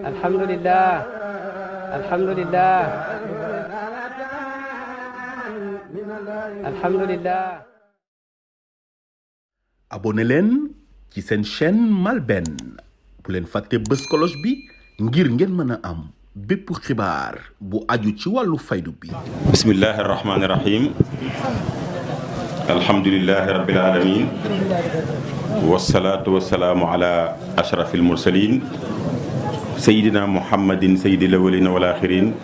alhamdulillah alhamdulillah alhamdulillah. abonné leen ci seen chaîne MALBN bu leen fàtte bës cloche bi ngir ngeen mën a am bépp xibaar bu aju ci wàllu faydu bi. bismillahi rahmaani rahim alhamdulillahi rabbil alamin wasalaatu wasalaamu ala ashrafil mursalin sayidina muhammadin sayyidil awwalina wal axirin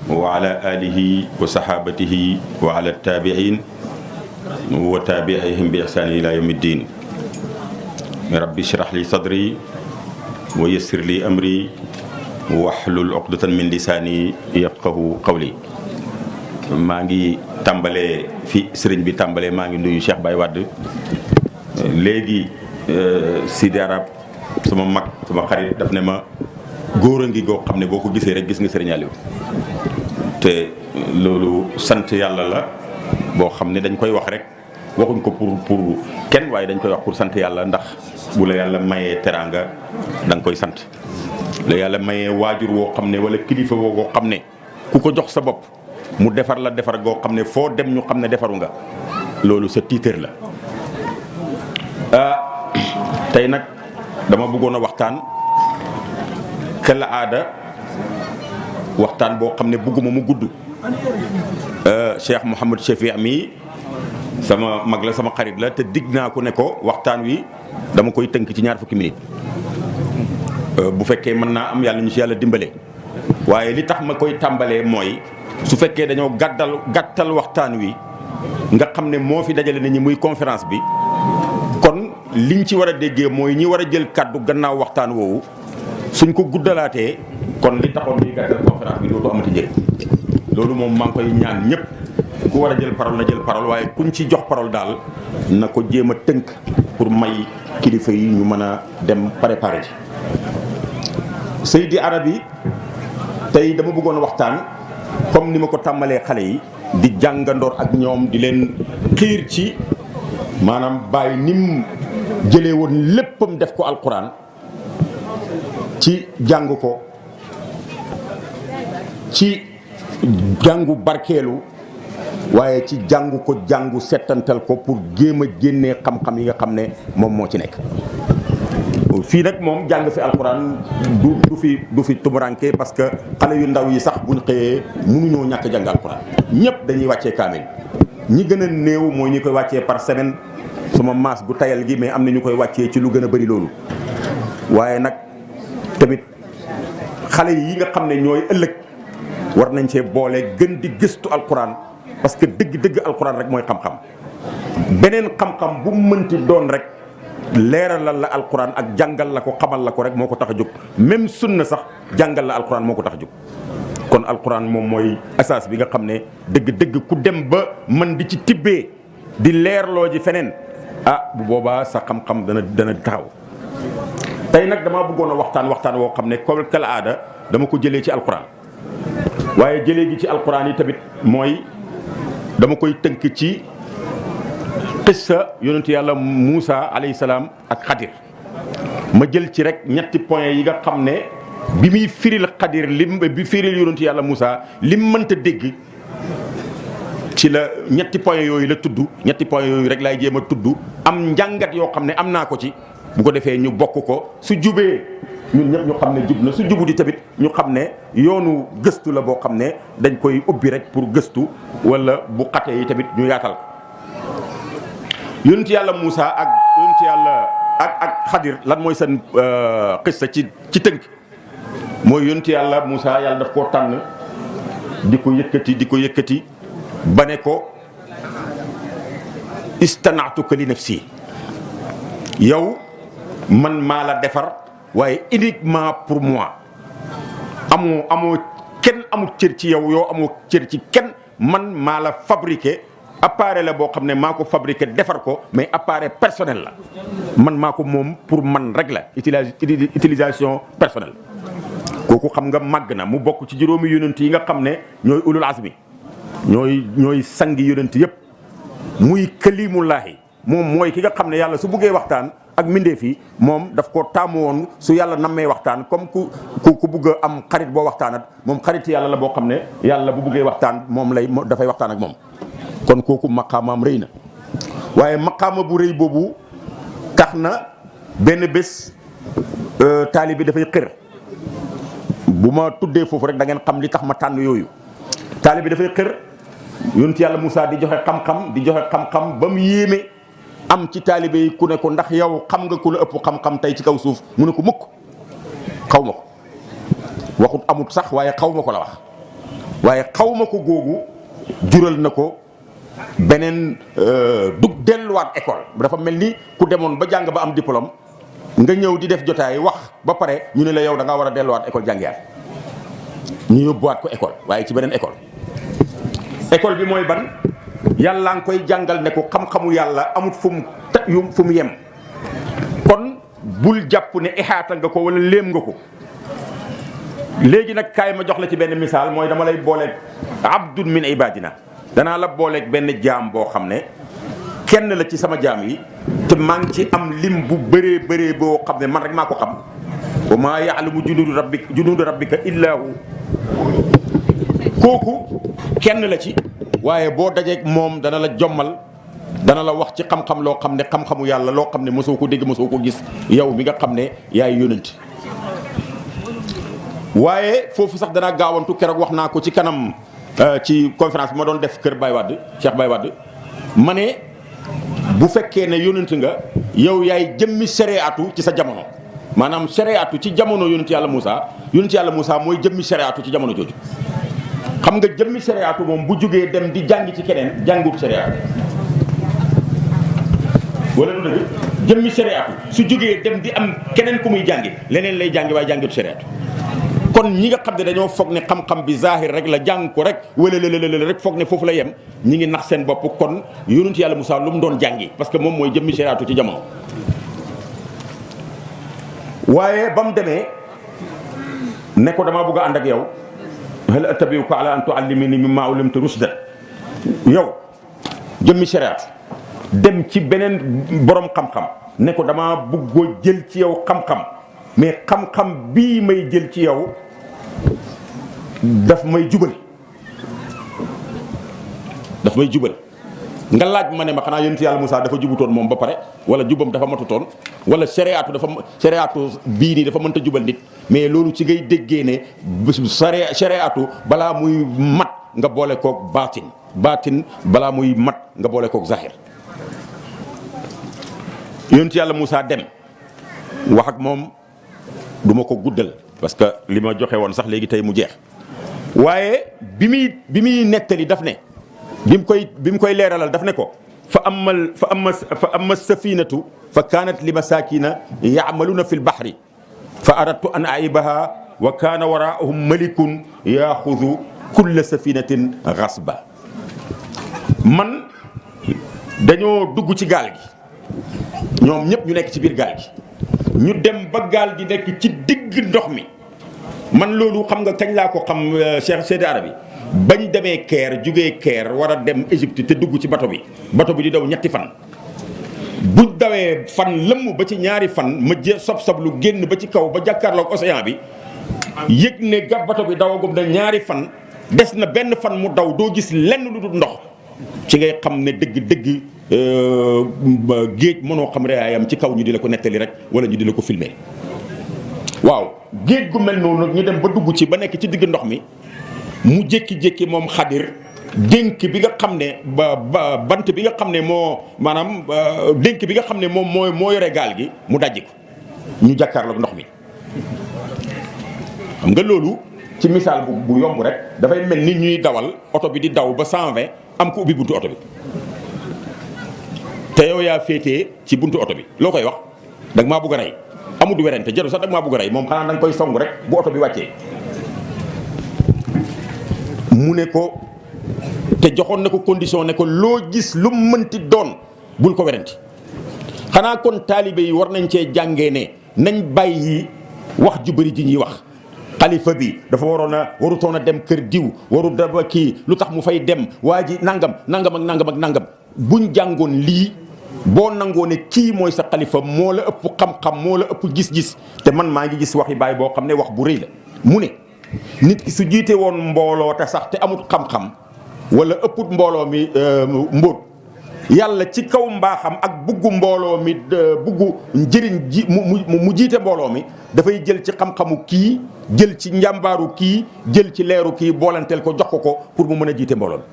wa ala alihi wa sahabatihi wa ala tabiin wa tabiihim bi ihsani ila yawmi ddin rabbi shrah li sadri wa yassir li amri wahlul uqdatan min lisaani yafqahu qawli. maa ngi tàmbalee fi sëriñ bi tàmbalee maa ngi nuyu Cheikh Baye Wade léegi Sidi Arab sama mag sama xarit daf ne ma góor a ngi goo xam ne boo ko gisee rek gis nga sëriñ Aliou te loolu sant yàlla la boo xam ne dañ koy wax rek waxuñ ko pour kenn waaye dañ koy wax pour sant yàlla ndax bu la yàlla mayee teraanga da nga koy sant la yàlla mayee waajur woo xam ne wala kilifa woo xam ne ku ko jox sa bopp mu defar la defar goo xam ne foo dem ñu xam ne defaru nga loolu sa tiitër la. Tey nag dama bëggoon a waxtaan kala aada waxtaan boo xam ne bëgguma mu gudd. Cheikh Mouhamed Chefi mi sama mag la sama xarit la te digg naa ko ne ko waxtaan wi dama koy tënk ci ñaar fukki minutes bu fekkee mën naa am yàlla ñu ci yàlla dimbale. waaye li tax ma koy tàmbalee mooy su fekkee dañoo gàttal waxtaan wi nga xam ne moo fi dajale nit ñi muy conférence bi kon liñ ci war a déggee mooy ñi war a jël kàddu gannaaw waxtaan woowu suñ ko guddalaatee kon li taxoon ñuy gàttal conférence bi dootu amati njëriñ. loolu moom maa ngi koy ñaan ñëpp ku war a jël parole na jël parole waaye kuñ ci jox parole daal na ko jéem a tënk pour may kilifa yi ñu mën a dem préparer ci. Seydi Arabi tey dama bëggoon waxtaan comme ni ma ko tàmbalee xale yi di jàngandoor ak ñoom di leen xiir ci maanaam bàyyi nim jëlee woon léppam def ko alquran ci jàng ko ci jàngu barkeelu waaye ci jàngu ko jàngu settantal ko pour jéem a génnee xam-xam yi nga xam ne moom moo ci nekk. fii nag moom jàng fi alxuraan du fi tumuranke parce que xale yu ndaw yi sax buñ xëyee mënuñoo ñàkk jàng alxuraan ñëpp dañuy wàccee kaamil ñi gën a néew mooy ñi koy wàccee par semaine sama maas gu tayal gi mais am na ñu koy wàccee ci lu gën a bari loolu. waaye nag tamit xale yi nga xam ne ñooy ëllëg war nañ cee boole gën di gëstu alxuraan parce que dëgg-dëgg alxuraan rek mooy xam-xam beneen xam-xam bu mu mënti doon rek. leeralal la alquran ak jàngal la ko xamal la ko rek moo ko tax a jóg même sunna sax jàngal la alquran moo ko tax a jóg kon alquran moom mooy asaas bi nga xam ne dëgg-dëgg ku dem ba mën di ci tibbee di leerloo ji feneen bu boobaa sa xam-xam dana taxaw. tey nag damaa bëggoon a waxtaan woo xam ne comme kala aada dama ko jëlee ci alquran waaye jëlee gi ci alquran yi tamit mooy dama koy tënk ci. qissa yonentu yàlla Moussa alayhi salaam ak Xadir ma jël ci rek ñetti point yi nga xam ne bi muy firil Xadir bi firil yonentu yàlla Moussa lim mënta dégg ci la ñetti point yooyu la tudd ñetti point yooyu rek laay jéem a tudd am njàngat yoo xam ne am naa ko ci bu ko defee ñu bokk ko su jubee ñun ñëpp ñu xam ne jub na su jubu di tamit ñu xam ne yoonu gëstu la boo xam ne dañ koy ubbi rek pour gëstu wala bu xatee yi tamit ñu yaatal ko. yonent yàlla Moussa ak yonent yàlla ak Xadir lan mooy seen xissa ci tënk mooy yonent yàlla Moussa yàlla daf koo tànn di ko yëkkati ba ne ko istanaatuka li nafsi yow man maa la defar waaye uniquement pour moi amoo kenn amul cër ci yow amoo cër ci kenn man maa la fabriqué. appareil la boo xam ne maa ko fabriqué defar ko mais appareil personnel la man maa ko moom pour man rek la utilisation personnelle kooku xam nga màgg na mu bokk ci juróomi yonent yi nga xam ne ñooy ulul azmi ñooy sangi yonent yëpp muy kalimullaahi moom mooy ki nga xam ne yàlla su buggee waxtaan ak mbindeef yi moom daf ko taamu woon su yàlla nammee waxtaan comme ku bugg a am xarit boo waxtaanat moom xarit yàlla la boo xam ne yàlla bu buggee waxtaan moom dafay waxtaan ak moom kon kooku maqaamaam rëy na waaye maqaama bu rëy boobu tax na benn bés taalibe bi dafay xër bu ma tuddee foofu rek da ngeen xam li tax ma tànn yooyu taalibe bi dafay xër yonent yàlla Moussa di joxe xam-xam ba mu yéeme am ci taalibe yi ku ne ko ndax yow xam nga ku la ëpp xam-xam tey ci kaw suuf mu ne ko mukk xaw ma ko waxut amut sax waaye xaw ma ko la wax waaye xaw ma ko googu jural na ko beneen dug delluwaat école dafa mel ni ku demoon ba jàng ba am diplôme nga ñëw di def jotaay wax ba pare ñu ne la yow da ngaa war a delluwaat école jàngiyaat ñu yóbbuwaat ko école waaye ci beneen école bi mooy ban yàlla nga koy jàngal ne ko xam-xamu yàlla amut fu mu yem kon bul jàpp ne ixaata nga ko wala léem nga ko léegi nag kaay ma jox la ci benn misaal mooy dama lay booleeg abdun min ibadina danaa la booleeg benn jaam boo xam ne kenn la ci sama jaam yi te maa ngi ci am lim bu bëree boo xam ne man rek maa ko xam wa maa yaalamu junuuda rabbika illa hu kooku kenn la ci waaye boo dajeeg moom dana la jommal dana la wax ci xam-xam loo xam ne xam-xamu yàlla loo xam ne mosoo ko dégg mosoo ko gis yow mi nga xam ne yaay yónent waaye foofu sax danaa gaawantu keroog wax naa ko ci kanam ci conférence bi ma doon def kër Baye Wade Cheikh Baye Wade ma ne bu fekkee ne yónent nga yow yaay jëmmi shariatu ci sa jamono maanaam shariatu ci jamono yónent yàlla Moussa mooy jëmmi shariatu ci jamono jooju xam nga jëmmi shariatu moom bu jógee dem di jàngi ci keneen jàngut shariatu wala du dëgg jëmmi shariatu su jógee dem di am keneen ku muy jàngi leneen lay jàngi waaye jàngut shariatu kon ñi nga xam ne dañoo foog ne xam-xam bi zahir rek la jàng ko rek wala lëlëlël rek foog ne foofu la yem ñi ngi nax seen bopp kon yonent yàlla Moussa lu mu doon jàngi parce que moom mooy jëmmi shariatu ci jamono waaye ba mu demee ne ko damaa bëgg a ànd ak yow hal attabi'uka ala an tu'allimani mimma ullimta rushdan yow jëmmi shariatu dem ci beneen borom xam-xam ne ko damaa bëggoo jël ci yow xam-xam mais xam-xam bii may jël ci yow daf may jubal nga laaj ma ne ma xanaa yonent yàlla Moussa dafa jubutoon moom ba pare wala jubam dafa matutoon wala shariatu bii nii dafa mënta jubal nit mais loolu ci ngay déggee ne shariatu balaa muy mat nga boole koog baatin balaa muy mat nga boole koog zahir yonent yàlla Moussa dem wax ak moom du ma ko guddal parce que li ma joxe woon sax léegi tey mu jeex waaye bi muy nettali daf ne bi mu koy leeralal daf ne ko fa amma safinatu fa kanat li masakina ya'maluna fil bahri fa aradtu an aibaha wa kana waraahum malikun yaxudu kulla safinatin ghasba man dañoo dugg ci gaal gi ñoom ñëpp ñu nekk ci biir gaal gi ñu dem ba gaal gi nekk ci digg ndox mi man loolu xam nga kañ laa ko xam Cheikh Seydi Arabi bañ demee Caire jugee Caire war a dem Égypte te dugg ci bato bi di daw ñetti fan buñ dawee fan lëmm ba ci ñaari fan ma sob lu génn ba ci kaw ba jàkkaarloog océan bi yëg ne bato bi dawagum na ñaari fan des na benn fan mu daw doo gis lenn lu dul ndox ci ngay xam ne dëgg géej mënoo xam reyaayam ci kaw ñu di la ko nettali rek wala ñu di la ko filmer waaw géej gu mel noonu ñu dem ba dugg ci ba nekk ci digg ndox mi mu jékki-jékki moom Xadir dénk bi nga xam ne bant bi nga xam ne moo maanaam dénk bi nga xam ne moom moo yore gaal gi mu dajji ko ñu jàkkaarloog ndox mi xam nga loolu ci misaal bu yomb rek dafay mel ni ñuy dawal oto bi di daw ba 120 am ko ubbi buntu oto bi te yow yaa féetee ci buntu oto bi loo koy wax da nga maa bëgg a rey amul du werante jarul sax da nga maa bëgg a rey moom xanaa da nga koy song rek bu oto bi wàccee mu ne ko te joxoon na ko condition ne ko loo gis lu mënti doon bul ko werante xanaa kon taalibe yi war nañ cee jàngee ne nañ bàyyi wax ju bëri ji ñuy wax xalifa bi dafa warutoon a dem kër diw waru daba kii lu tax mu fay dem waa ji nangam ak nangam buñ jàngoon lii boo nangoo ne kii mooy sa xalifa moo la ëpp xam-xam moo la ëpp gis-gis te man maa ngi gis waxi baay boo xam ne wax bu rëy la mu ne nit ki su jiite woon mbooloo te sax te amut xam-xam wala ëpput mbooloo mi mbóot yàlla ci kaw mbaaxam ak buggu mbooloo mi buggu njëriñ ji mu jiite mbooloo mi dafay jël ci xam-xamu kii jël ci njàmbaaru kii jël ci leeru kii boolanteel ko jox ko pour mu mën a jiite mbooloo mi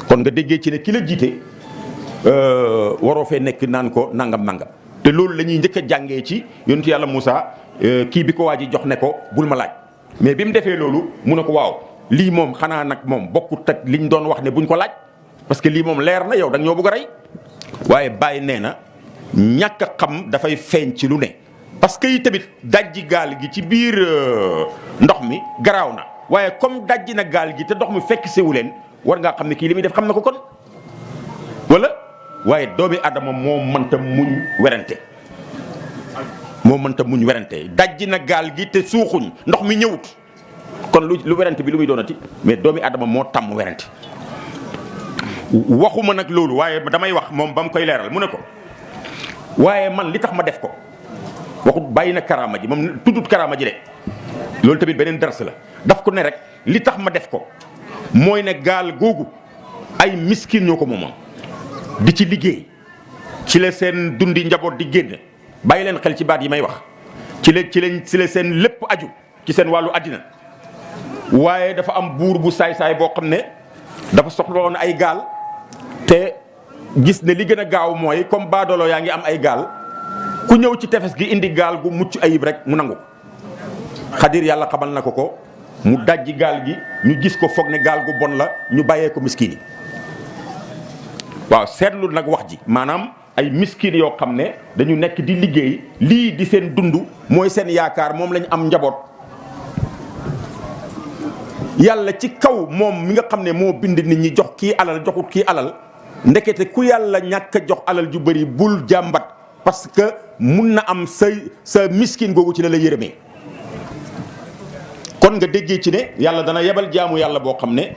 kon nga déggee ci ne ki la jiite waroo fee nekk naan ko nangam te loolu la ñuy njëkk a jàngee ci yonentu yàlla Moussa kii bi ko waa ji jox ne ko bul ma laaj mais bi mu defee loolu mu ne ko waaw lii moom xanaa nag moom bokkut ak liñ doon wax ne buñ ko laaj parce que lii moom leer na yow da nga ñoo bëgg a rey waaye Baye nee na ñàkk a xam dafay feeñ ci lu ne parce que yi tamit dajji gaal gi ci biir ndox mi garaaw na waaye comme dajji na gaal gi te ndox mi fekk sewu leen war ngaa xam ne kii li muy def xam na ko kon wala waaye doomi adama moo mënta muñ werante dajji na gaal gi te suuxuñ ndox mi ñëwut kon lu werante bi lu muy doonati mais doomi adama moo tàmm werante waxuma nag loolu waaye damay wax moom ba mu koy leeral mu ne ko waaye man li tax ma def ko waxut bàyyi na karaama ji moom tuddut karaama ji de loolu tamit beneen dars la daf ko ne rek li tax ma def ko mooy ne gaal googu ay miskin ñoo ko moomoon di ci liggéey ci la seen dundi njaboot di génn bàyyi leen xel ci baat yi may wax ci la seen lépp aju ci seen wàllu àddina waaye dafa am buur bu saay-saay boo xam ne dafa soxla woon ay gaal te gis ne li gën a gaaw mooy comme baadoolo yaa ngi am ay gaal ku ñëw ci tefes gi indi gaal gu mucc ayib rek mu nangu Xadir yàlla xamal na ko mu dajji gaal gi ñu gis ko foog ne gaal gu bon la ñu bàyyee ko miskin yi waaw seetlu nag wax ji maanaam ay miskin yoo xam ne dañu nekk di liggéey lii di seen dund mooy seen yaakaar moom lañ am njaboot yàlla ci kaw moom mi nga xam ne moo bind nit ñi jox kii alal joxut kii alal ndekete ku yàlla ñàkk a jox alal ju bëri bul jàmbat parce que mun na am sa miskin googu ci la la yërëmee kon nga déggee ci ne yàlla dana yebal jaamu yàlla boo xam ne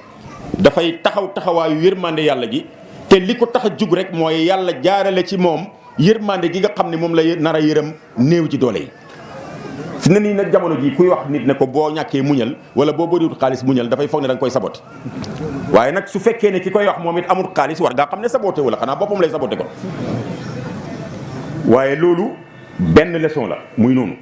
dafay taxawaayu yërmande yàlla gi te li ko tax a jug rek mooy yàlla jaarale ci moom yërmande gi nga xam ne moom la nar a yërëm néew ci doole yi fi ne nii nag jamono ji kuy wax nit ne ko boo ñàkkee muñal wala boo bëriwut xaalis muñal dafay foog ne da nga koy saboté waaye nag su fekkee ne ki koy wax moom it amul xaalis war ngaa xam ne saboté wala xanaa boppam lay saboté ko waaye loolu benn leçon la muy noonu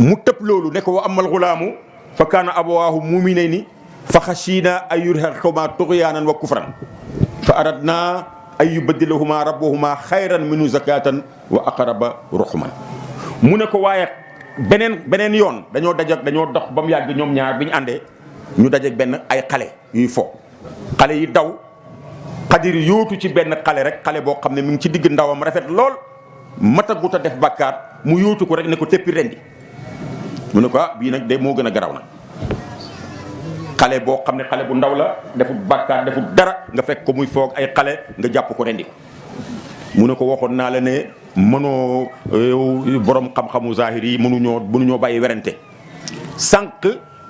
mu tëb loolu ne ko wa amal xulaamu fa kaana abawaahu muminayni fa xashiina ay yurhiqahuma tughyanan wa kufran fa aradna ay yubaddilahuma rabbuhuma xayran minhu zakatan wa aqraba ruhman mu ne ko waaye beneen yoon dañoo dox ba mu yàgg ñoom ñaar bi ñu àndee ñu dajeek benn ay xale yuy fo xale yi daw Xadir yóotu ci benn xale rek xale boo xam ne mi ngi ci digg ndawam rafet lool matagut a def bàkkaar mu yóotu ko rek ne ko téppi rendi mu ne ko bii nag de moo gën a garaw na xale boo xam ne xale bu ndaw la defut bàkkaar defut dara nga fekk ko muy foog ay xale nga jàpp ko rendi ko mu ne ko waxoon naa la ne mënoo borom xam-xamu zahir yi mënuñoo bàyyi werante sànq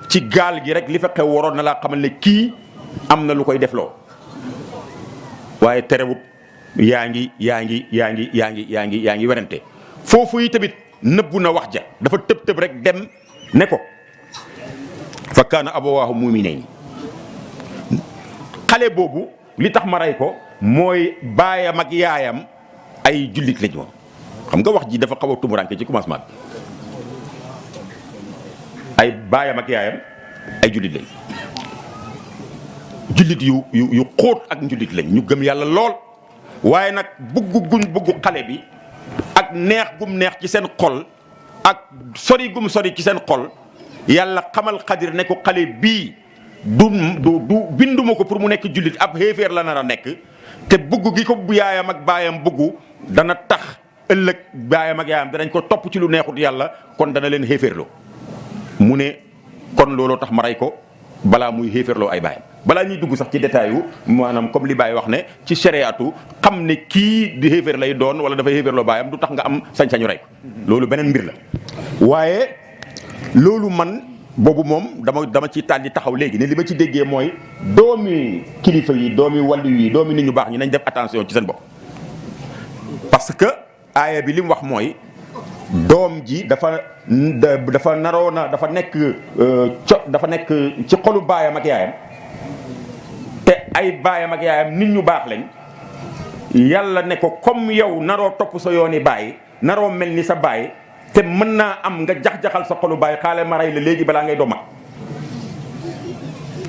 ci gaal gi rek li fa xew waroon na laa xamal ne kii am na lu koy defloo waaye terewut yaa ngi werante foofu yi tamit nëbbu na wax ja dafa tëb rek dem ne ko fa kaana abawaahu mu'minayni xale boobu li tax ma rey ko mooy baayam ak yaayam ay jullit lañu woon xam nga wax ji dafa xaw a tumuraanke ci commencement bi ay baayam ak yaayam ay jullit lañ jullit yu xóot ak njullit lañ ñu gëm yàlla lool waaye nag buggu xale bi ak neex gum neex ci seen xol ak sori gum sori ci seen xol yàlla xamal Xadir ne ko xale bii du binduma ko pour mu nekk jullit ab xéeféer la nar a nekk te bugg gi ko bu yaayam ak baayam buggu dana tax ëllëg baayam ak yaayam danañ ko topp ci lu neexut yàlla kon dana leen xéeféerloo mu ne kon looloo tax ma rey ko balaa muy xéeféerloo ay baayam balaa ñuy dugg sax ci détail yu maanaam comme li Baye wax ne ci shariatu xam ne kii di xéeféer lay doon wala dafay xéeféerloo baayam du tax nga am sañ-sañu rey ko loolu beneen mbir la waaye loolu man boobu moom dama ci tàlli taxaw léegi ne li ma ci déggee mooy doomi kilifa yi doomi wàllu yi doomi nit ñu baax ñi nañ def attention ci seen bopp parce que aaya bi li mu wax mooy doom ji dafa naroona dafa nekk ci xolu baayam ak yaayam te ay baayam ak yaayam nit ñu baax lañ yàlla ne ko comme yow naroo topp sa yooni baay naroo mel ni sa baay te mën naa am nga jax-jaxal sa xolu baay xaale ma rey la léegi balaa ngay doo mag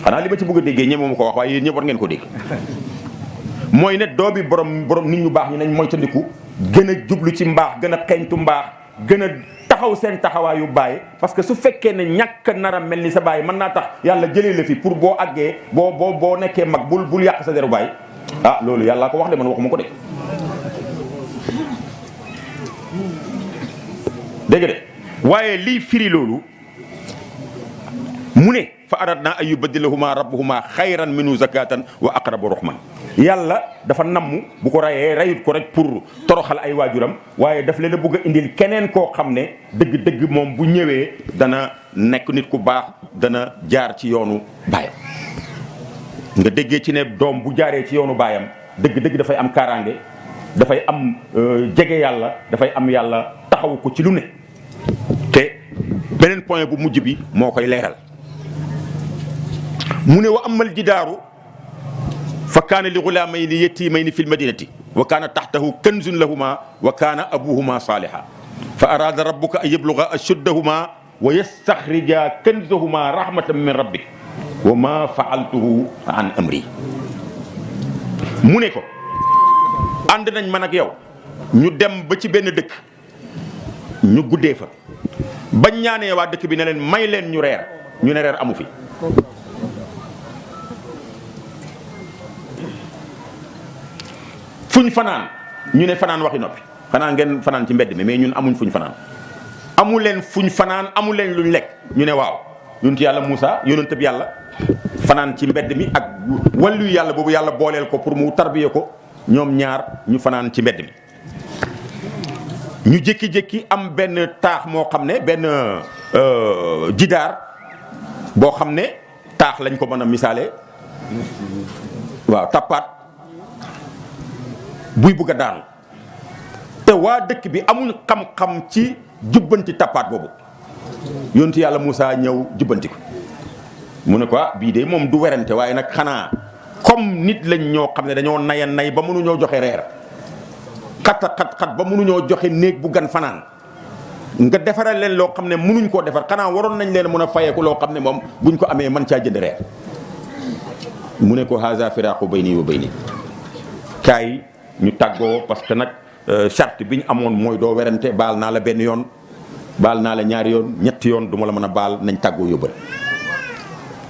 xanaa li ma ci bëgg a déggee ñeme ma ko wax waaye yéen ñëpp war ngeen ko dégg mooy ne doo bi borom nit ñu baax ñi nañ moytandiku gën a jublu ci mbaax gën a xeeñtu mbaax gën a taxaw seen taxawaayu baay parce que su fekkee ne ñàkk nara mel ni sa baay mën naa tax yàlla jëlee la fi pour boo àggee boo nekkee mag bul yàq sa deru baay ah loolu yàlla ko wax de man waxuma ko de dégg de waaye lii firi loolu mu ne fa aradna an yubaddilahuma rabbuhuma xayran minhu zakatan wa aqraba ruhman yàlla dafa namm bu ko rayee rayut ko rek pour toroxal ay waajuram waaye daf leen a bëgg a indil keneen koo xam ne dëgg-dëgg moom bu ñëwee dana nekk nit ku baax dana jaar ci yoonu baayam nga déggee ci ne doom bu jaaree ci yoonu baayam dëgg-dëgg dafay am kaaraange dafay am jege yàlla dafay am yàlla taxawu ko ci lu ne te beneen point bu mujj bi moo koy leeral mu ne wa amal jidaaru fa kaana li gulaamayni yatimayni fi lmadinati wa kaana taxtahu kanzun lahuma wa kaana abuhuma saaliha fa araada rabbuka an yabluga ashuddahuma wa yastaxrija kanzahuma rahmatan min rabbik wa ma faaltuhu an amri mu ne ko ànd nañ man ak yow ñu dem ba ci benn dëkk ñu guddee fa bañ ñaanee waa dëkk bi ne leen may leen ñu reer ñu ne reer amu fi fuñ fanaan ñu ne fanaan waxi noppi xanaa ngeen fanaan ci mbedd mi mais ñun amuñ fuñ fanaan amu leen fuñ fanaan amu leen luñ lekk ñu ne waaw yonent yàlla Moussa yonent bi yàlla fanaan ci mbedd mi ak wàllu yàlla boobu yàlla booleel ko pour mu tarbiye ko ñoom ñaar ñu fanaan ci mbedd mi ñu jékki-jékki am benn taax moo xam ne benn jidaar boo xam ne taax lañ ko mën a misaale waaw tappaat buy bugg a daanu te waa dëkk bi amuñ xam-xam ci jubbanti tappaat boobu yontu yàlla Moussa ñëw jubbanti ko mu ne ko bii de moom du werante waaye nag xanaa comme nit lañ ñoo xam ne dañoo naya nay ba mënuñoo joxe reer xat ba mënuñoo joxe néeg bu gan fanaan nga defaral leen loo xam ne mënuñ koo defar xanaa waroon nañ leen mën a fayeeku loo xam ne moom buñ ko amee mën caa jënd reer mu ne ko haza firaqu bayni wa bayni kaay ñu tàggoo parce que nag charte bi ñu amoon mooy doo werante baal naa la benn yoon baal naa la ñaari yoon ñetti yoon duma la mën a baal nañ tàggoo yóbbal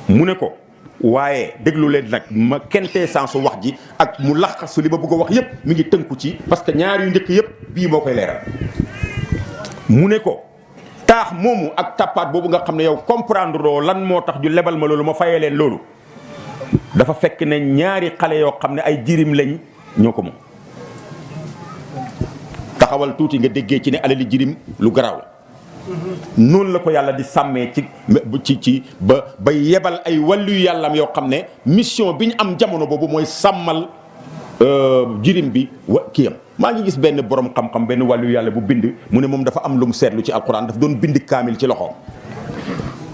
mu ne ko waaye déglu leen nag ma kentee sensu wax ji ak mu laxasu li ma bëgg a wax yépp mi ngi tënku ci parce que ñaar yu njëkk yépp bii moo koy leeral mu ne ko taax moomu ak tappaat boobu nga xam ne yow comprendre loo lan moo tax ñu lebal ma loolu ma fayee leen loolu dafa fekk ne ñaari xale yoo xam ne ay jirim lañ ñoo ko moom taxawal tuuti nga déggee ci ne alali jirim lu garaaw la noonu la ko yàlla di sàmmee ci ba yebal ay wàllu yàllam yoo xam ne mission bi ñu am jamono boobu mooy sàmmal jirim bi kiyam maa ngi gis benn borom xam-xam benn wàllu yàlla bu bind mu ne moom dafa am lu mu seetlu ci alquran daf doon bind kaamil ci loxoom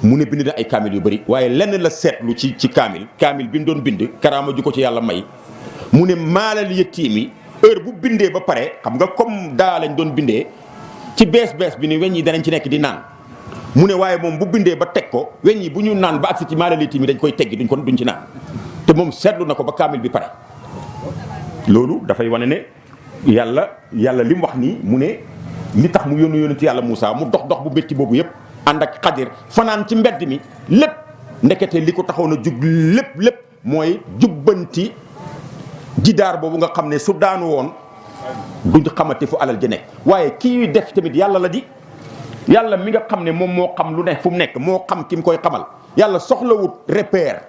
mu ne bind na ay kaamil yu bëri waaye lenn la seetlu ci kaamil bi mu doon bind karaama ju ko ci yàlla may mu ne maalal yëttiimi heure bu bindee ba pare xam nga comme daa lañ doon bindee ci bees bi ni weñ yi danañ ci nekk di naan mu ne waaye moom bu bindee ba teg ko weñ yi bu ñu naan ba agsi ci maalal yëttiimi dañ koy teggi duñ ci naan te moom seetlu na ko ba kaamil bi pare loolu dafay wane ne yàlla li mu wax nii mu ne li tax mu yónni ci yàlla Moussa mu dox bu métti boobu yëpp ànd ak Xadir fanaan ci mbedd mi lépp ndekete li ko taxaw na jug lépp mooy jubbanti jidaar boobu nga xam ne su daanu woon duñ xamati fu alal ji nekk waaye kii def tamit yàlla la di yàlla mi nga xam ne moom moo xam lu ne fu mu nekk moo xam ki mu koy xamal yàlla soxlawut repère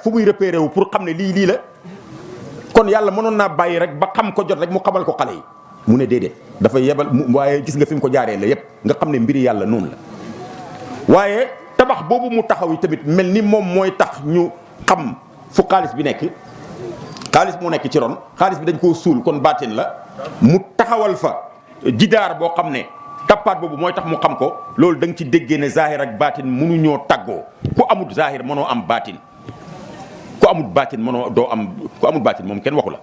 fu muy repéré wu pour xam ne lii la kon yàlla mënoon naa bàyyi rek ba xam ko jot rek mu xamal ko xale yi mu ne déedéet dafa yebal waaye gis nga fi mu ko jaaree la yépp nga xam ne mbiri yàlla noonu la waaye tabax boobu mu taxaw yi tamit mel ni moom mooy tax ñu xam fu xaalis bi nekk xaalis moo nekk ci ron xaalis bi dañ koo suul kon baatin la mu taxawal fa jidaar boo xam ne tappaat boobu mooy tax mu xam ko loolu da nga ci déggee ne zahir ak baatin mënuñoo tàggoo ku amut zahir mënoo am baatin ku amut baatin mënoo doo am ku amut baatin moom kenn waxu la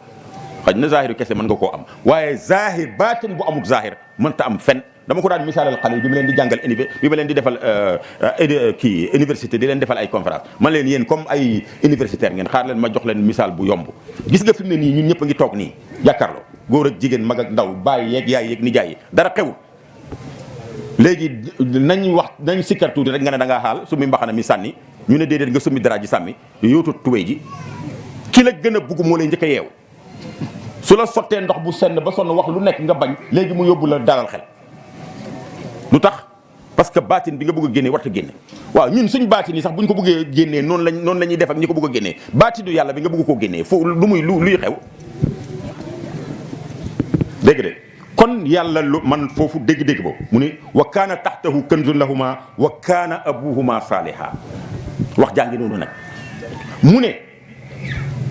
xëy na zahiru kese mën nga koo am waaye zahir baatin bu amut zahir mënta am fen dama ko daan misaalal xale yi bi ma leen di jàngal bi ma leen di defal université di leen defal ay conférence man leen yéen comme ay universitaire ngeen xaar leen ma jox leen misaal bu yomb gis nga fi mu ne nii ñun ñëpp a ngi toog nii jàkkaarloo góor ak jigéen mag ak ndaw bàyyi yeeg yaay yeeg nijaay yi dara xewul léegi nañ sikkar tuuti rek nga ne da ngaa xaal summi mbaxana mi sànni ñu ne déedéet nga summi dara ji sàmmi yóotu tubéy ji ki la gën a bugg moo lay njëkk a yeew su la sottee ndox bu senn ba sonn wax lu nekk nga bañ léegi mu yóbbu la dalal xel lu tax parce que baatin bi nga bëgg a génne warta génne waaw ñun suñ baatin yi sax buñ ko bëggee génnee noonu la ñuy def ak ñi ko bëgg a génnee baatinu yàlla bi nga bëgg koo génnee foofu luy xew dégg de kon yàlla lu man foofu dégg-dégg boobu mu ne wa kaana taxtahu kanzun lahuma wa kaana abuhuma saaliha wax jàngi noonu nag mu ne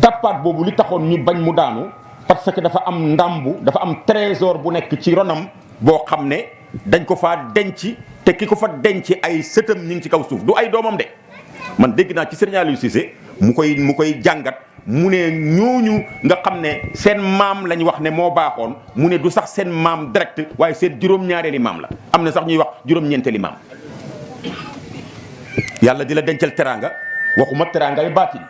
tappaat boobu li taxoon ñu bañ mu daanu parce que dafa am ndàmbu dafa am trésor bu nekk ci ronam boo xam ne dañ ko faa denc te ki ko fa denc ay sëtam ñu ngi ci kaw suuf du ay doomam de man dégg naa ci Serigne Aliou Cissé mu koy jàngat mu ne ñooñu nga xam ne seen maam lañ wax ne moo baaxoon mu ne du sax seen maam direct waaye seen juróom-ñaareeli maam la am na sax ñuy wax juróom-ñeenteeli maam yàlla di la dencal teraanga waxuma teraangay baatin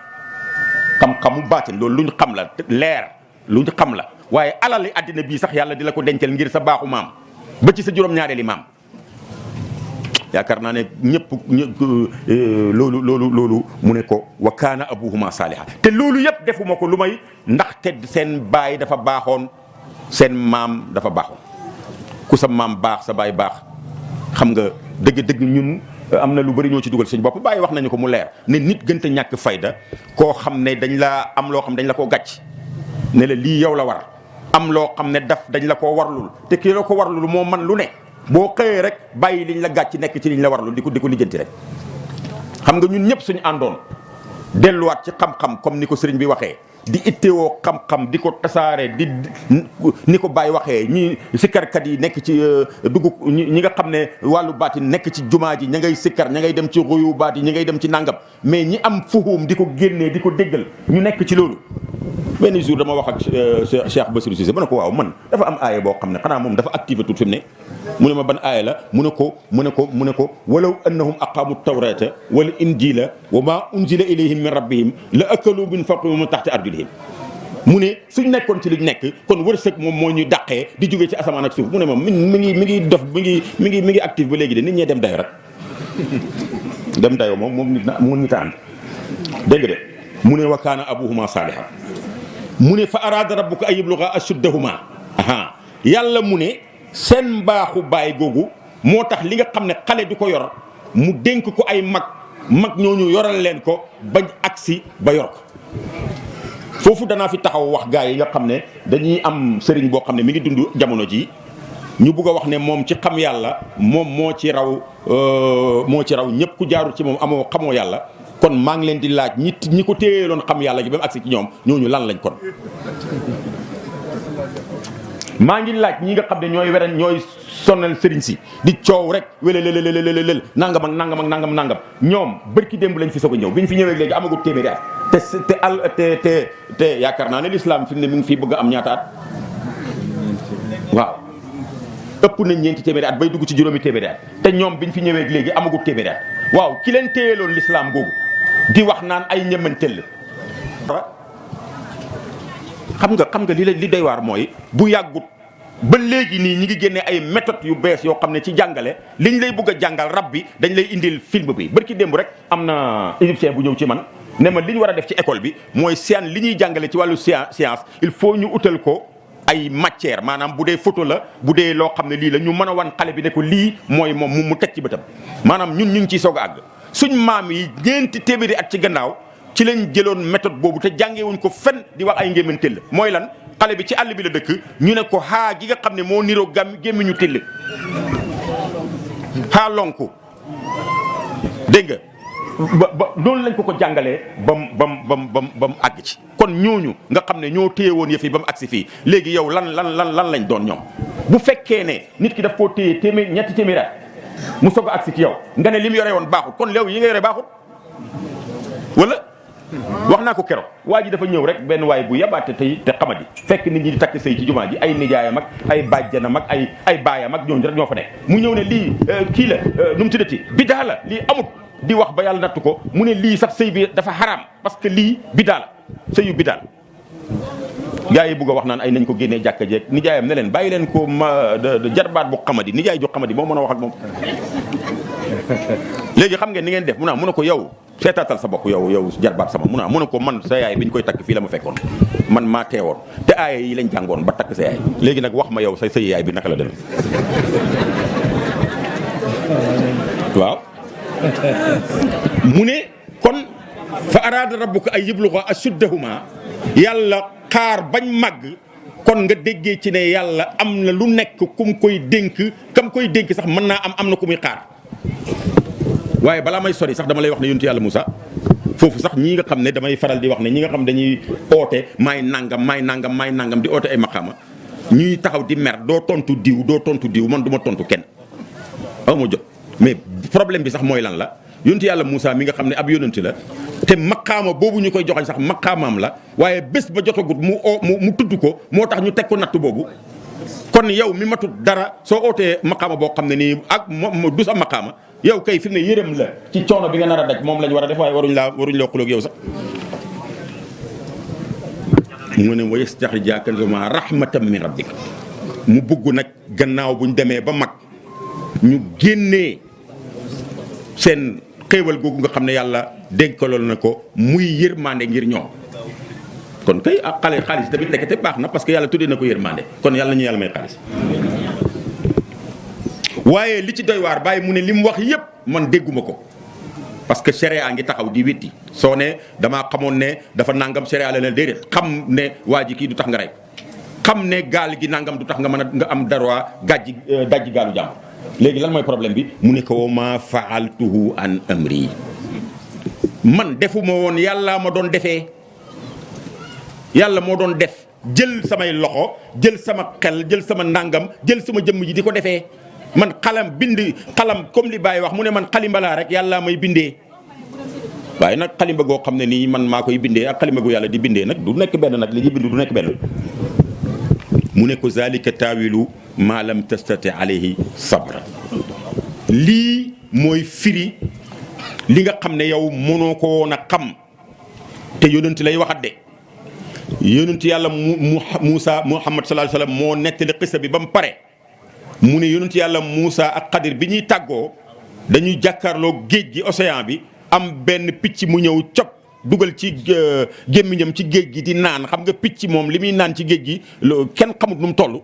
xam-xamu baatin loolu luñ xam la leer luñ xam la waaye alali àddina bii sax yàlla di la ko dencal ngir sa baaxu maam ba ci sa juróom-ñaareeli maam yaakaar naa ne ñëpp loolu mu ne ko wa kaana abuhuma saaliha te loolu yëpp defuma ko lu may ndaxte seen baay dafa baaxoon seen maam dafa baaxoon ku sa maam baax sa baay baax xam nga dëgg-dëgg ñun am na lu bari ñoo ci dugal suñu bopp bàyyi wax nañu ko mu leer ne nit gënta ñàkk fayda koo xam ne dañ la am loo xam dañ la koo gàcc ne la lii yow la war am loo xam ne dañ la koo warlul te kii la ko warlul moo man lu ne boo xëyee rek bàyyi liñ la gàcc nekk ci liñ la warlul di ko lijjanti rek xam nga ñun ñëpp suñu àndoon delluwaat ci xam-xam comme ni ko sëriñ bi waxee di ittewoo xam-xam di ko tasaare di ni ko Baye waxee ñi sikkarkat yi nekk ci dugub ñi nga xam ne wàllu baati nekk ci jumaa ji ña ngay sikkar ña ngay dem ci ruyu baat yi ña ngay dem ci nangam mais ñi am fuhum di ko génnee di ko déggal ñu nekk ci loolu. benn jour dama wax ak Cheikh Bassirou Cissé ma ne ko waaw man dafa am aaya boo xam ne xanaa moom dafa activé tout fi mu ne mu ne ma ban aaya la mu ne ko walaw annahum aqaamu tawrata wal injila wa ma unzila ilayhim min rabbihim la akalu min fawqihim min tahti arjulihim mu ne suñ nekkoon ci liñ nekk kon wërsëg moom moo ñuy dàqee di jógee ci asamaan ak suuf mu ne ma mi ngi dof mi ngi actif ba léegi de nit ñee dem dayo rek dem dayo moom nit a ànd dégg de mu ne wa kaana abuhuma saaliha mu ne fa araada rabbuka an yabluga ashuddahuma yàlla mu ne seen mbaaxu baay googu moo tax li nga xam ne xale du ko yor mu dénk ko ay mag ñooñu yoral leen ko bañ agsi ba yor ko foofu danaa fi taxaw wax gaa yi nga xam ne dañuy am sëriñ boo xam ne mi ngi dund jamono ji ñu bugg a wax ne moom ci xam yàlla moom moo ci raw ñëpp ku jaarul ci moom xamoo yàlla kon maa ngi leen di laaj ñi ko téyeloon xam yàlla gi ba mu agsi ci ñoom ñooñu lan lañ kon maa ngi laaj ñi nga xam ne ñooy sonal sëriñ si di coow rek wélelelelelelel nangam ak nangam ñoom bërki démb lañ fi soog a ñëw bi ñu fi ñëwee léegi amagut téeméeri at te yaakaar naa ne l'islam fi mu ne mi ngi fii bëgg a am ñaata at waaw ëpp nañ ñeenti téeméeri at bay dugg ci juróomi téeméeri at te ñoom biñ fi ñëwee léegi amagut téeméeri at waaw ki leen téyeloon l'islam googu di wax naan ay ñëmantel xam nga li doy waar mooy bu yàggut ba léegi nii ñi ngi génne ay méthodes yu bees yoo xam ne ci jàngale liñ lay bëgg a jàngal rab bi dañ lay indil film bi barki démb rek am na égyptien bu ñëw ci man ne ma li ñu war a def ci école bi mooy science li ñuy jàngale ci wàllu science il faut ñu utal ko ay matière maanaam bu dee photo la bu dee loo xam ne lii la ñu mën a wan xale bi ne ko lii mooy moom mu teg ci bëtam maanaam ñun ñu ngi ciy soog a àgg suñ maam yi ñeenti téeméeri at ci gannaaw ci lañ jëloon méthode boobu te jàngewuñ ko fen di wax ay ngémmiñ tëll mooy lan xale bi ci àll bi la dëkk ñu ne ko xaa gi nga xam ne moo niroo gémmiñu tëll xaa lonku dégg nga ba noonu lañ ko jàngalee bam àgg ci kon kon ñooñu nga xam ne ñoo téye woon yëf yi ba mu agsi fii léegi yow lan lañ doon ñoom bu fekkee ne nit ki daf koo téye ñetti téeméer mu soog a agsi ci yow nga ne li mu yore woon baaxul kon léew yi nga yore baaxul wala wax naa ko keroog waa ji dafa ñëw rek benn waay bu yabaate tey te xamadi fekk nit ñi di takk sëy ci jumaa ji ay nijaayam ak ay bàjjanam ak ay baayam ak ñooñu rek ñoo fa nekk mu ñëw ne lii kii la nu mu tuddati bidaa la lii amut di wax ba yàlla nattu ko mu ne lii sax sëy bi dafa xaraam parce que lii bidaa la sëyu bidaa la gaa yi bugg a wax naan ay nañ ko génnee jàkka jeeg nijaayam ne leen bàyyi leen ko jarbaat bu xamadi nijaay ju xamadi moo mën a wax ak moom léegi xam ngeen ni ngeen def mu ne ko yow seetaatal sa bopp yow jarbaat sama mu ne ko man sa yaay bi ñu koy takk fii la ma fekkoon man maa teewoon te aaya yi lañ jàngoon ba takk sa yaay léegi nag wax ma yow sa yaay bi naka la demee waaw mu ne kon fa araada rabbuka ay yabluga ashuddahuma yàlla xaar bañ màgg kon nga déggee ci ne yàlla am na lu nekk kum koy dénk kam koy dénk sax mën naa am na ku muy xaar waaye balaa may sori sax dama lay wax ne yonent yàlla Moussa foofu sax ñii nga xam ne damay faral di wax ne ñi nga xam dañuy oote maay nangam di oote ay maqaama ñuy taxaw di mer doo tontu diw man du ma tontu kenn aw ma jot mais problème bi sax mooy lan la yonent yàlla Moussa mi nga xam ne ab yonent la te maqaama boobu ñu koy joxañ sax maqaamaam la waaye bés ba jotagut mu tudd ko moo tax ñu teg ko natt boobu kon yow mi matut dara soo ootee maqaama boo xam ne nii ak du sa maqaama yow kay fi mu ne yërëm la ci coono bi nga nar a daj moom lañ war a def waaye waruñ laa xuloog yow sax mu ne wa yastaxrijaaka ma rahmatan min rabbika mu bugg nag gannaaw buñ demee ba mag ñu génnee seen xéewal googu nga xam ne yàlla dénkaloon na ko muy yërmande ngir ñoom kon kay ak xaalis tamit nekkate baax na parce que yàlla tuddee na ko yërmande kon yàlla ñu yàlla may xaalis waaye li ci doy waar bàyyi mu ne li mu wax yépp man dégguma ko parce que sharia ngi taxaw di wetti soo ne damaa xamoon ne dafa nangam sharia la ne déedéet xam ne waa ji kii du tax nga rey xam ne gaal gi nangam du tax nga mën a nga am darwa dajji gaalu jàmm léegi lan mooy problème bi mu ne ko ma faaltuhu an amri man defuma woon yàlla ma doon defee yàlla moo doon def jël samay loxo jël sama xel jël sama nangam jël sama jëmm ji di ko defee man xalam comme li Baye wax mu ne man xalimba laa rek yàlla may bindee waaye nag xalimba goo xam ne nii man maa koy bindee ak xalimba gu yàlla di bindee nag du nekk benn nag li ñuy bind du nekk benn mu ne ko zalika taawilu ma lam tastati alayhi sabra lii mooy firi li nga xam ne yow mënoo ko woon a xam te yonent lay waxat de yonent yàlla Moussa Muhammad sallallahu alayhi wa sallam moo nettali xissa bi ba mu pare mu ne yonent yàlla Moussa ak Xadir bi ñuy tàggoo dañuy jàkkaarloo géej gi océan bi am benn picc mu ñëw cop dugal ci gémmiñam ci géej gi di naan xam nga picc moom li muy naan ci géej gi kenn xamut nu mu toll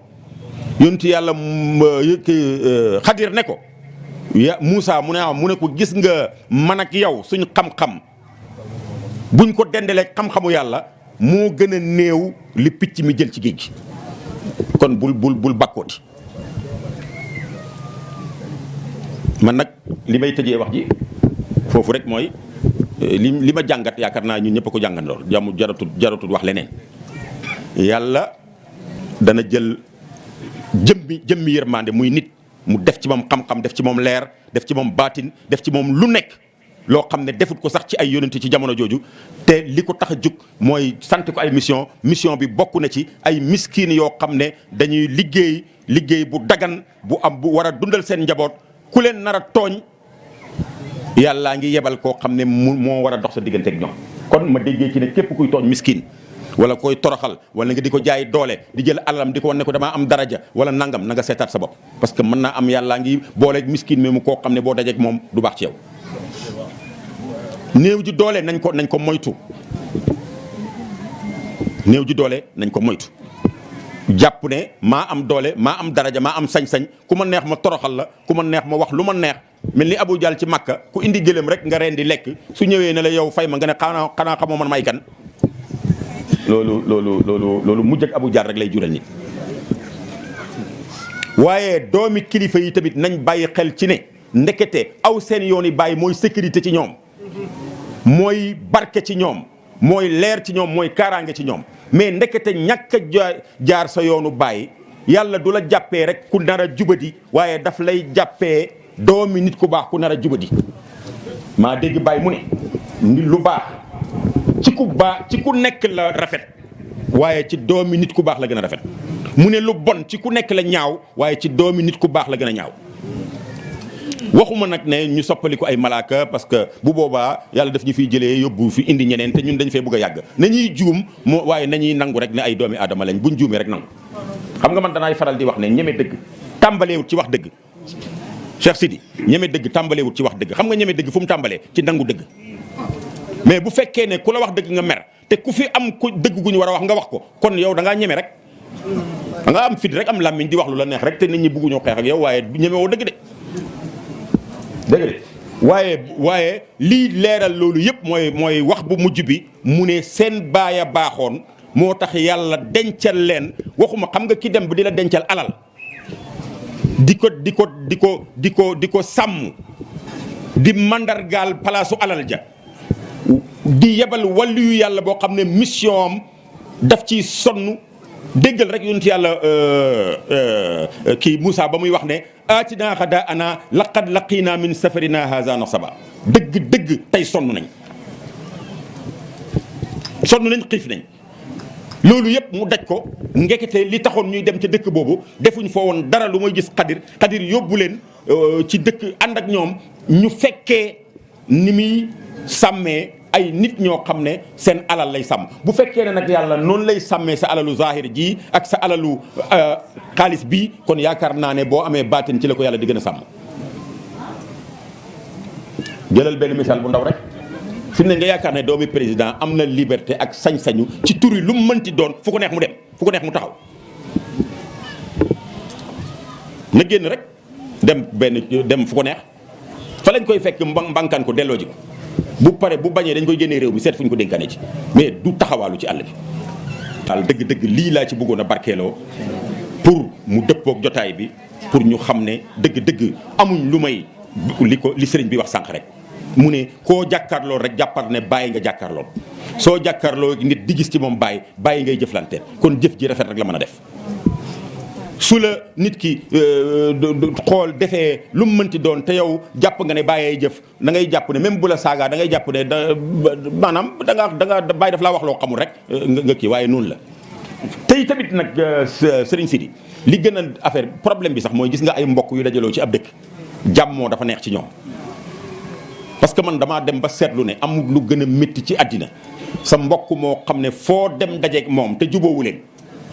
yonent yàlla Xadir ne ko ya Moussa mu ne ko gis nga man ak yow suñ xam-xam buñ ko dendalee xam-xamu yàlla moo gën a néew li picc mi jël ci géej gi kon bul bakkooti man nag li may tëjee wax ji foofu rek mooy li ma jàngat yaakaar naa ñun ñëpp a ko jàngandoor jaratul wax leneen yàlla dana jël jëmmi yërmande muy nit mu def ci moom xam-xam def ci moom leer def ci moom baatin def ci moom lu nekk loo xam ne defut ko sax ci ay yonent ci jamono jooju te li ko tax a jug mooy sant ko ay mission bi bokk na ci ay miskin yoo xam ne dañuy liggéey bu dagan bu war a dundal seen njaboot ku leen nar a tooñ yàllaa ngi yebal koo xam ne moo war a dox sa diggante ak ñoom kon ma déggee ci ne képp kuy tooñ miskin wala koy toroxal wala nga di ko jaay doole di jël alalam di ko wan ne ko damaa am daraja wala nangam na nga seetaat sa bopp parce que mën naa am yàllaa ngi booleeg miskin mi mu koo xam ne boo dajeek moom du baax ci yow néew ji doole nañ ko moytu néew ji doole nañ ko moytu jàpp ne maa am doole maa am daraja maa am sañ-sañ ku ma neex ma toroxal la ku ma neex ma wax lu ma neex mel ni Abu Jahl ci Makka ku indi gëlëm rek nga reen di lekk su ñëwee ne la yow fay ma nga ne xanaa xamoo man may kan loolu mujj ak Abu Jahl rek lay jural nit waaye doomi kilifa yi tamit nañ bàyyi xel ci ne ndekete aw seen yoon yi bàyyi mooy sécurité ci ñoom mooy barke ci ñoom mooy leer ci ñoom mooy kaaraange ci ñoom mais ndekete ñàkk a jaar sa yoonu baay yàlla du la jàppee rek ku nar a jubadi waaye daf lay jàppee doomi nit ku baax ku nar a jubadi maa dégg baay mu ne lu baax ci ku nekk la rafet waaye ci doomi nit ku baax la gën a rafet mu ne lu bon ci ku nekk la ñaaw waaye ci doomi nit ku baax la gën a ñaaw waxuma nag ne ñu soppali ko ay malaaka parce que bu boobaa yàlla daf ñu fiy jëlee yóbbu fi indi ñeneen te ñun dañ fee bëgg a yàgg nañuy juum moo waaye nañuy nangu rek ne ay doomi aadama lañ buñ juumee rek nangu xam nga man danaay faral di wax ne ñeme dëgg tàmbaleewut ci wax dëgg Cheikh Sidi ñeme dëgg tàmbaleewut ci wax dëgg xam nga ñeme dëgg fu mu tàmbalee ci nangu dëgg mais bu fekkee ne ku la wax dëgg nga mer te ku fi am ku dëgg gu ñu war a wax nga wax ko kon yow da ngaa ñeme rek da nga am fit rek am làmmiñ di wax lu la neex rek te nit ñi bëgguñoo xeex ak yow waaye ñeme woo dëgg de dëgg de waaye lii leeral loolu yëpp mooy wax bu mujj bi mu ne seen baaya baaxoon moo tax yàlla dencal leen waxuma xam nga ki dem bi di la dencal alal di ko sàmm di mandargaal palaasu alal ja di yebal waliyu yàlla boo xam ne mission am daf ci sonn déggal rek yonent yàlla kii Moussa ba muy wax ne aatinaa xadaa ana laqad laqina min safarina haza nasaba dëgg tey sonn nañ xiif nañ loolu yëpp mu daj ko ngekete li taxoon ñuy dem ca dëkk boobu defuñ foo woon dara lu mooy gis xadir yóbbu leen ci dëkk ànd ak ñoom ñu fekkee ni muy sàmmee ay nit ñoo xam ne seen alal lay sàmm bu fekkee ne nag yàlla noonu lay sàmmee sa alalu zahir ji ak sa alalu xaalis bii kon yaakaar naa ne boo amee baatin ci la ko yàlla di gën a sàmm jëlal benn misaal bu ndaw rek fi mu ne nga yaakaar ne doomi président am na liberté ak sañ-sañu ci tur yi lu mu mënti doon fu ko neex mu dem fu ko neex mu taxaw na génn rek dem fu ko neex fa lañ koy fekk mbankaan ko delloo ji ko bu pare bu bañee dañ koy génnee réew mi seet fu ñu ko dénkaane ci mais du taxawaalu ci àll bi daal dëgg lii laa ci bëggoon a barkeeloo pour mu dëppook jotaay bi pour ñu xam ne dëgg amuñ lu may li sëriñ bi wax sànq rek mu ne koo jàkkaarloo rek jàppal ne bàyyi nga jàkkaarloo soo jàkkaarloo nit di gis ci moom bàyyi ngay jëflante kon jëf ji rafet rek la mën a def su la nit ki xool defee lu mu mënti doon te yow jàpp nga ne bàyyee jëf da ngay jàpp ne même bu la saagaa da ngay jàpp ne maanaam da nga bàyyi daf laa wax loo xamul rek nga kii waaye noonu la tey tamit nag Serigne Sidi li gën a affaire problème bi sax mooy gis nga ay mbokk yu dajaloo ci ab dëkk jàmmoo dafa neex ci ñoom parce que man damaa dem ba seetlu ne amul lu gën a métti ci àddina sa mbokk moo xam ne foo dem dajeeg moom te jubóowu leen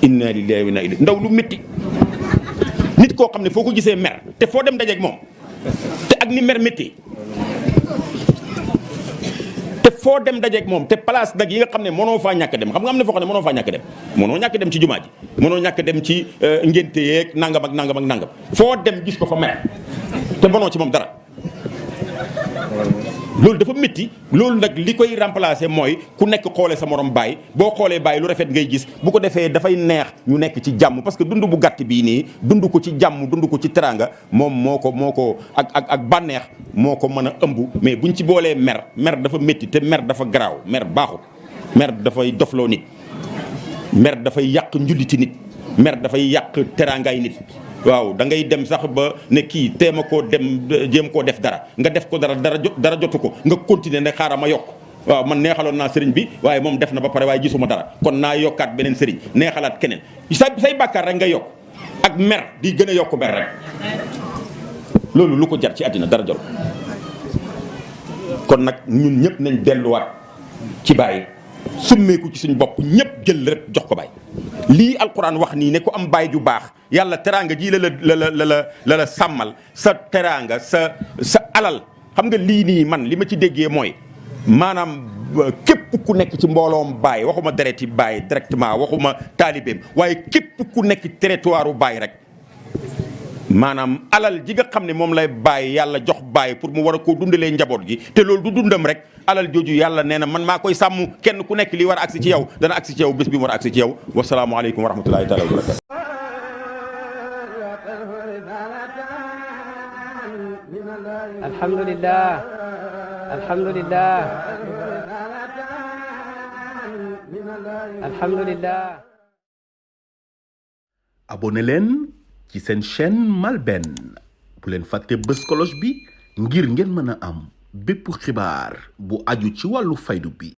inna lillahi wa inna ilayhi ndaw lu métti nit koo xam ne foo ko gisee mer te foo dem dajeeg moom te ak ni mer métti te foo dem dajeeg moom te place nag yi nga xam ne mënoo faa ñàkk dem xam nga am na foo xam ne mënoo faa ñàkk dem mënoo ñàkk dem ci jumaa ji mënoo ñàkk dem ci ngénte yeeg nangam ak nangam foo dem gis ko fa mer te mënoo ci moom dara loolu dafa métti loolu nag li koy remplacer mooy ku nekk xoolee sa morom baay boo xoolee baay lu rafet ngay gis bu ko defee dafay neex ñu nekk ci jàmm parce que dund bu gàtt bii nii dund ko ci jàmm dund ko ci teraanga moom moo ko ak bànneex moo ko mën a ëmb mais buñ ci boolee mer dafa métti te mer dafa garaaw mer baaxut mer dafay dofloo nit mer dafay yàq njulliti nit mer dafay yàq teraangaay nit waaw da ngay dem sax ba ne kii teema koo dem jéem koo def dara nga def ko dara jotu ko nga continuer ne xaaral ma yokk waaw man neexaloon naa sëriñ bi waaye moom def na ba pare waaye gisuma dara kon naa yokkaat beneen sëriñ neexalaat keneen say bàkkaar rek nga yokk ak mer di gën a yokk mer rek loolu lu ko jar ci àddina dara jarul kon nag ñun ñëpp nañ delluwaat ci bàyyi summeeku ci suñ bopp ñëpp jël rek jox ko bàyyi lii alquran wax nii ne ku am baay ju baax yàlla teraanga ji la sàmmal sa teraanga sa alal xam nga lii nii man li ma ci déggee mooy maanaam képp ku nekk ci mbooloom baay waxuma dereti baay directement waxuma taalibeem waaye képp ku nekk territoire baay rek maanaam alal ji nga xam ne moom lay bàyyi yàlla jox bàyyi pour mu war a koo dundalee njaboot gi te loolu du dundam rek alal jooju yàlla nee na man maa koy sàmm kenn ku nekk li war a agsi ci yow dana agsi ci yow bés bi mu war a agsi ci yow wasalaamualeykum wa rahmatullahi taala wa barakatu alhamdulillah alhamdulillah. abonné leen ci seen chaîne MALBN bu leen fàtte bës cloche bi ngir ngeen mën a am bépp xibaar bu aju ci wàllu faydu bi